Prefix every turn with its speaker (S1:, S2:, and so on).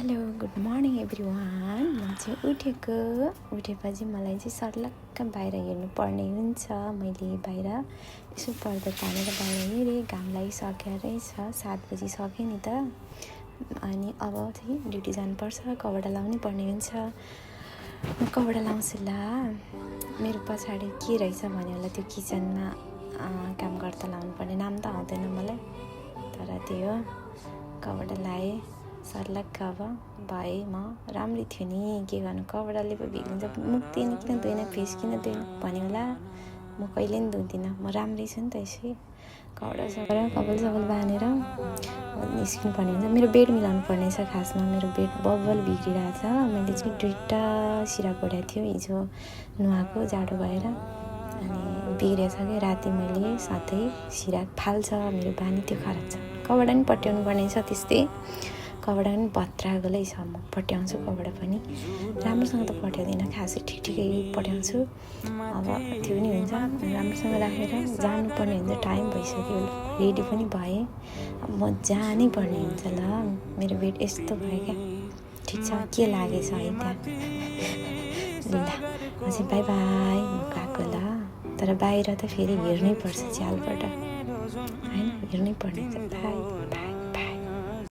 S1: Hello good morning everyone. म चाहिँ उठेपछि मलाई चाहिँ सर्लक्क बाहिर हेर्नुपर्ने हुन्छ। मैले बाहिर यसो पर्दा तानेर बाहिर हेरेँ, घाम लागिसक्यो रहेछ, 7 बजी सक्यो नि त। अनि अब चाहिँ ड्युटी जानुपर्छ, कपडा लाउनै पर्ने हुन्छ। म कपडा लाउँछु ल। मेरो पछाडि के रहेछ भने होला त्यो किचनमा काम गर्दा लाउनुपर्ने, नाम त आउँदैन मलाई, तर त्यो हो। कपडा लाएँ सर्लक्क। अब भए म राम्रै थियो नि, के गर्नु, कपडाले पो भिग्लिन्छ। मुख किन धुइन, फेस किन धुइन भन्यो होला। म कहिले नि धुँदिनँ, म राम्रै छु नि त। यसै कपडा सपल बाँधेर निस्किनु पर्ने हुन्छ। मेरो बेड मिलाउनु पर्ने छ खासमा। मेरो बेड बब्बल बिग्रिरहेछ। मैले चाहिँ 2टा सिरा कोड्याएको थियो हिजो नुहाएको जाडो भएर, अनि बिग्रेछ कि राति मैले सधैँ सिरा फाल्छ मेरो बानी, त्यो खराब छ। कपडा पनि पट्याउनु पर्ने छ, त्यस्तै कपडा पनि भत्रागलै छ। म पट्याउँछु कपडा पनि, राम्रोसँग त पट्याउँदिनँ, खासै ठिकै पट्याउँछु। अब त्यो पनि हुन्छ, राम्रोसँग राखेर जानुपर्ने हुन्छ। टाइम भइसक्यो, रेडी पनि भएँ, अब म जानै पर्ने हुन्छ। ल मेरो बेड यस्तो भयो क्या, ठिक छ, के लागेछ है त्यहाँ। ल म चाहिँ बाई बाई, म गएको ल। तर बाहिर त फेरि हेर्नै पर्छ च्यालबाट, होइन, हेर्नै पर्ने छ। By by.